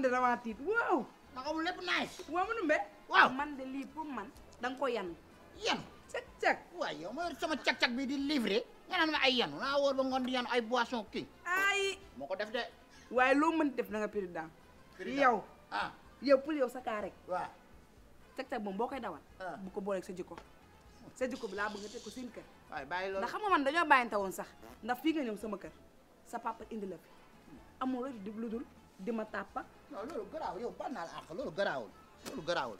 de damaa tiit waaw. naka mu lépp nice. waaw ma numbe. waaw man de lii pour man da nga ko yan. yan. cag-cag. waaw yow ma yor sama cag-cag bi di livrer nga naan ma ay yan naa wóor ba ngoon di yan ay boisson kii. ay. moo ko def de. waaye loo mën def na nga président. yow. ah yow pour yow sa kaa rek. waaw. cag-cag moom boo koy dawal. bu ko booleeg sa jikko. sa jikko bi laa bëgg nga teg ko seen kër. waaye bàyyi loolu. ndax xam nga man dañoo bàyyante woon sax ndax fii nga ñëw sama kër sa papa indi la fi amul rek di lu dul di ma tàppa. non loolu garaaw yow baal naa la àq loolu garaawul loolu garaawul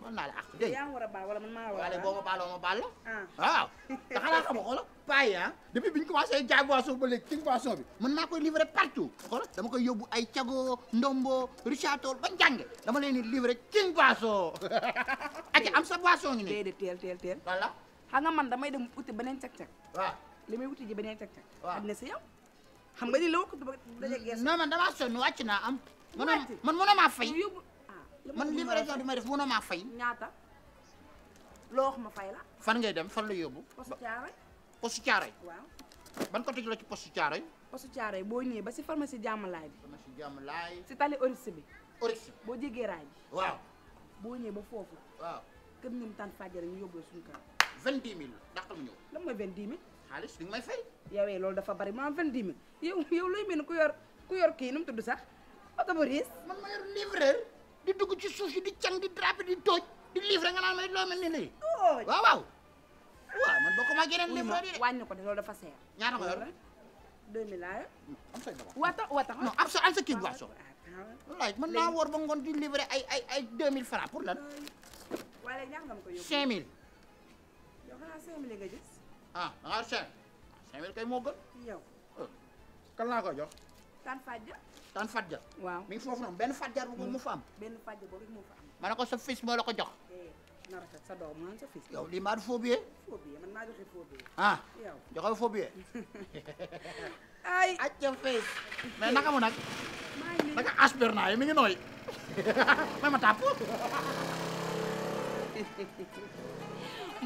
baal naa la àq dégg yaa war a baal wala man maa war a wala boo ma baaloo ma baal la. ah waaw te xanaa xam nga xoolal paa yi ah depuis bi ñu commencé jaay boisson ba léegi king boisson bi mën naa koy livrer partout xoolal dama koy yóbbu ay cago ndombo Richard Toll ba njànge dama leen di livrer king boisson aja am sa boisson ngi nii. déedéet teel. wala xam nga man damay dem uti beneen cag-cag. waaw li may uti ji beneen cag-cag. waaw xam ne si yow. xam nga ni la waxtu ba daje gees. non man damaa sonn wàcc naa am. wàcc man mënoo maa fay. yóbbu man livraison bi may def mënoo maa fay. ñaata loo wax ma fay la. fan ngay dem fan la yóbbu. postu caaroy. postu caaroy. waaw. ban côté la ci postu caaroy. postu caaroy boo ñëwee ba si pharmacie jàmmalaay bi. dama si jàmm laay. si tali orix bi. orix. boo jégee raay bi. waaw. boo ñëwee ba foofu. waaw. kër ñoom tànn fàjjare ñu yóbbu la suñu kër. 20 000 dàqal ñëw. lan mooy 20 000. xaalis di nga may fay. yow loolu dafa bari ma 20 000 yow looy mel ni ku yor kii nu mu tudd sax oto bu riis. man ma yor livreur di dugg ci suuf si di càng di drapé di tooj di livrer nga naan may loo mel ni nii. waaw waaw. waaw man bokk maa geneen livreur yi de. wàññi ko de loolu dafa seer. ñaata nga yor. 2000 laa yor. am say dara. wata non am sa kii boisson. wallaay mën naa woor ba ngoon di livrer ay 2000 francs pour lan. waaye léegi ñaata nga ma ko yóbbu. 5000. yow xanaa 5000 nga gis. ah da ngaa yor 5000 kay moo gën. yow. kan laa ko jox. Tane Fadja. Tane Fadja. waaw mi ngi foofu noonu benn Fadja bu mu fa am. benn Fadja boobu rek moo fa am. ma ne ko sa fils moo la ko jox. na rafet sa doom maa sa fils. yow lii maa du faux billet. faux billet man maa joxe faux billet. ah yow joxe faux billet. ay acca fay. mais naka mu nag. maa ngi nii naka asper naa yi mi ngi nooy. may ma tàpp.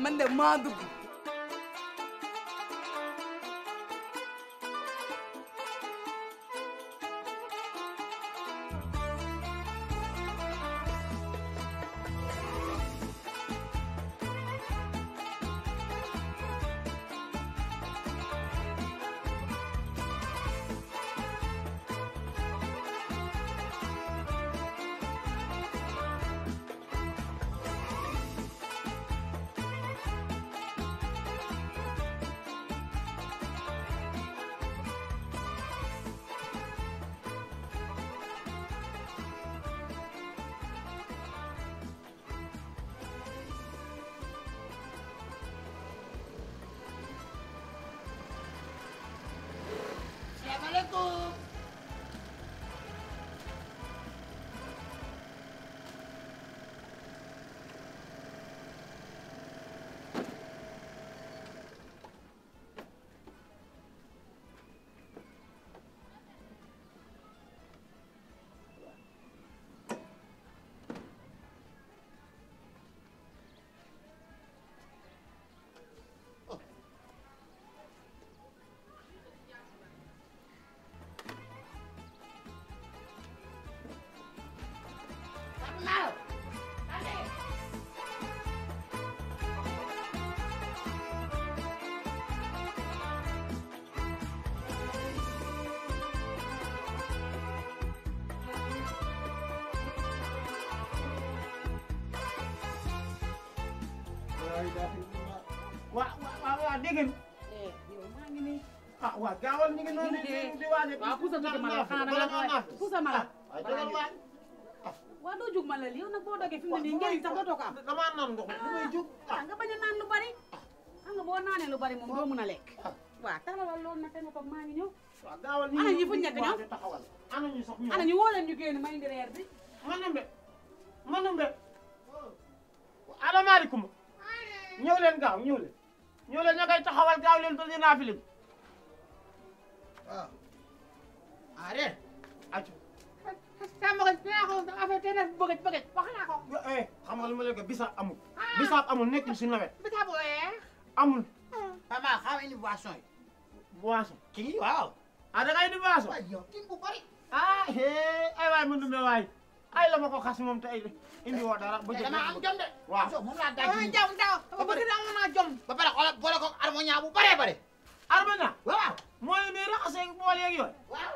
man de maa dugg. Assalamualaikum. waa dégg ngeen. yow maa ngi nii. ah waa gaawal ñu ngi noonu di waaj a. waaw pusa tuuti ma la xanaa da nga pusa ma la. waaw doo jug ma la yow nag boo dogee fi mu ne nii njëriñ sax dootoo ko am. damaa naan ndox mi damay jug. nga bañ a naan lu bari. xam nga boo naanee lu bari moom doo mun a lekk. waaw taxawal loolu nag te nga toog maa ngi ñëw. waaw gaawal ñu ana ñi fu ñu nekk ñoom. taxawal ana ñu sax ñoom. ana ñu woo leen ñu génn may indi reer bi. manumbe alamaarikum ñëw leen gaaw ñëw leen ña koy taxawal gaaw leen te dinaa filim waaw. arrête. accu sama ko dinaa ko affaire te def bëgëj wax naa ko. xam nga lu ma leen ko bisaab amul nekkul si nawet bisaab amul papa xam indi boisson yi. boisson kii waaw. ah da ngay di boisson waaw yow kii bu bari. ah ay waay mu dumbe waay ay la ma ko xas moom tey indi woo dara ba dama am jom de. waaw so moom laa daj. jam daw ba bëgg na am naa jom. ba pare xoolal boole ko harmonia bu bare bare. Armana waaw. mooy ni raxasee bool yeeg yooyu waaw.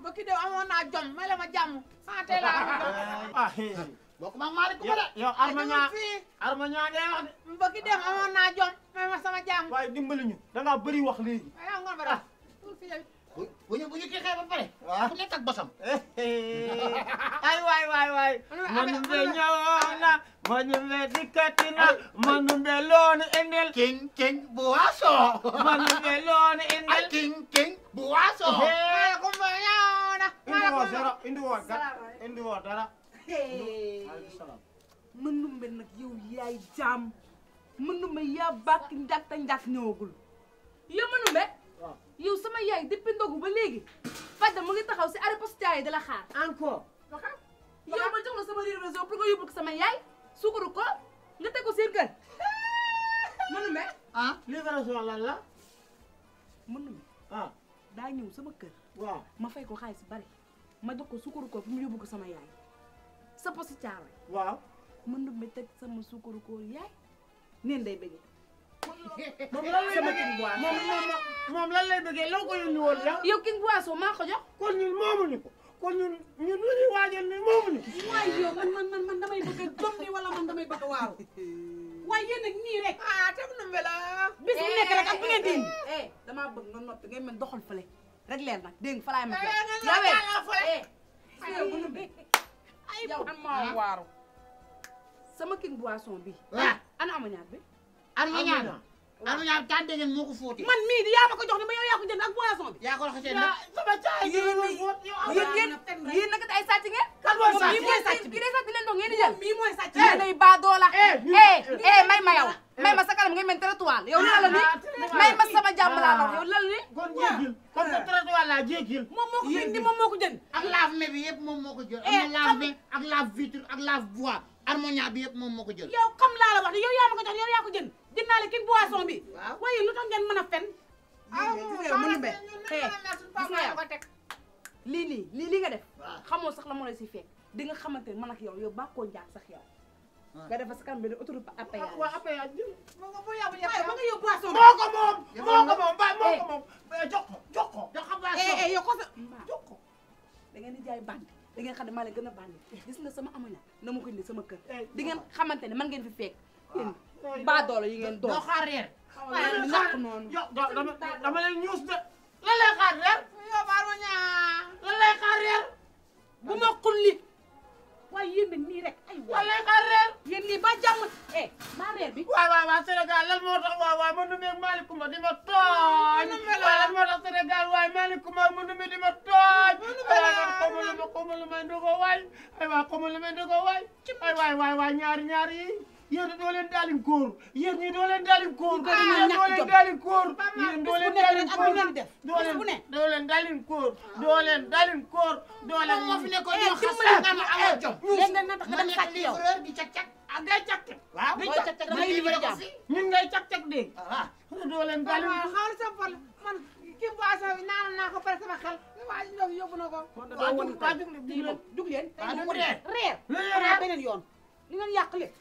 ba ki dem amoon naa jom may la ma jàmm. tey laa am jom. ah bokk ma Malick Coumba de. yow Armana ngay wax de ba ki dem amoon naa jom may ma sama jàmm. waaye dimbali ñu da ngaa bëri wax léegi ay am ngoon ba daal. bu ñu kii xeex ba pare. waaw ku nekk ak bosam. ay waay manumbe ñëwoon na manumbe dikkati na manumbe loonu indil king bu waaso. manumbe loonu indil king bu waaso. Malick Coumba ñëw na. indi woo dara Manumbe nag yow yaay jaam Manumbe yaa bàkk njàkk ñëwagul yow Manumbe yow sama yaay depuis ndogu ba léegi Fadda mu ngi taxaw si arrêt postier yi di la xaar encore yow ma jox la sama livraison pour nga yóbbul ko sama yaay suukaru ko nga teg ko seen kër Manumbe livraison lan la Manumbe daa ñëw sama kër waaw ma fay ko xaalis bari ma jox ko suukaru ko pour mu yóbbul ko sama yaay sa poste caaroy waaw Manumbe teg sama suukaru ko yaay neen day bëggee moom lan lay bëggee moom lan lay bëggee loo ko yónni woon yow yow King Boisson maa ko jox kon ñun moomuñu ko kon ñun lu ñuy waajal ni moomuñu waaye yow man damay bëgg a jom ni wala man damay bëgg a waaru waaye yéen nag nii rek te Manumbe la. bis bu nekk rek ak bu ngeen di damaa bëgg nga noppi ngay mel doxal fële rek leer nag dégg nga fa laay ma yow Manumbe yow an maa waaru sama King Boisson bi waaw. ana amañaat bi harmonia kan dégg ngeen moo ko fóote. man mii di yaa ma ko jox ni ma yow yaa ko jënd ak boisson bi yaa ko raxasee nag. sama caay yéen nag ay sàcc ngeen kan mooy sàcc kii mooy sàcc bi kii day sàcc leen dox ngeen di jël mii mooy sàcc. yéen ay baadoola may ma yow may ma sa kanam ngay mel trottoir yow lan la ni may ma sama jàmm laa wax yow lan ni kon jéggil kon sa trottoir la jéggil moom moo ko jënd moom moo ko jënd ak lave-mains bi yëpp moom moo ko jël. am na lave-mains ak lave-vitre ak lave-bois harmonia bi yëpp moom moo ko jël. yow xam laa la wax yow yaa ma ko jox yow yaa ko jënd jënd naa la King Boisson bi waaw. waaye lu tax ngeen mën a fen Manumbe lii nga def xamoo sax la moo lay si fekk di nga xamante ne man ak yow bàkkoo njaag sax yow nga defa sa kanam bi autoroute à péage waaw après ma nga yow boisson moo ko moom jox ko yow ko sa jox ko da ngeen di jaay bandi da ngeen xam ne maa leen gën a bandi gis nga sama amaña na ma ko indi sama kër di ngeen xamante ne man ngeen fi fekk yéen baadoolo yi ngeen doon doo xaar reer. waaye lu ñàkk noonu dama leen ñuus de lan lay xaar reer lan lay xaar reer bu ma xulli waaye yéen nag nii rek ay lan waay lay xaar reer yéen lii ba jàmm maa reer bi waay Sénégal lan moo tax waay Manumbe ak Malick Coumba di ma tooñ waay lan moo tax Sénégal waay Malick Coumba ak Manumbe di ma tooñ xawma lu may ndogo waay ay waay xawma lu may ndogo waay waay ñaari yi yéen doo leen daalin kóor yéen ñi doo leen daalin kóor yéen doo leen daalin kóor yéen doo leen daalin kóor doo leen daalin kóor doo leen daalin kóor doo leen moo fi nekkoon ñoo xas nga ma amoo jom. léegi nag na tax nga ma dem nekk sàcc yow livreur di cak-cak. ngay cak-cak waaw. booy cak-cak da ngay livré jàmm ñun ngay cak-cak dégg ah. doo leen daalin kóor xaw sa fol man King Boisson bi naan naa ko pare sama xel waa ji ndox yóbbu na ko. jug leen waaw du reer. reer beneen yoon li ngeen yàq lépp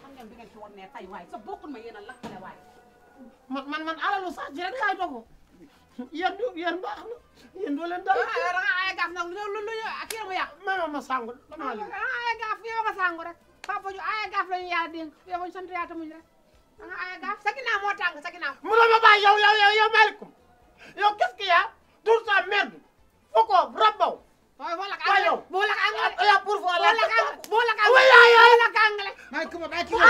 xam ngeen bi ngeen ci war ne tay waay sa bokkul ma yéen a lakkale waay man alalu sàcc rek laay dogo yéen baax na yéen doo leen daalin kóor da nga ay gaaf nag lu kii la mu yàq. ma sangu dama li ay gaaf yow nga sangu rek papa ju ay gaaf la ñu yàlla dénk yow ñu sant yàlla tamuñ rek da nga ay gaaf sa ginnaaw moo tàng sa ginnaaw. mu ma bàyyi yow Malick Coumba yow qu'est-ce qu'il y a tout ça merde foko rabaw boo la yow boo la ya pour fois boo la Wala Malick Coumba Malick Coumba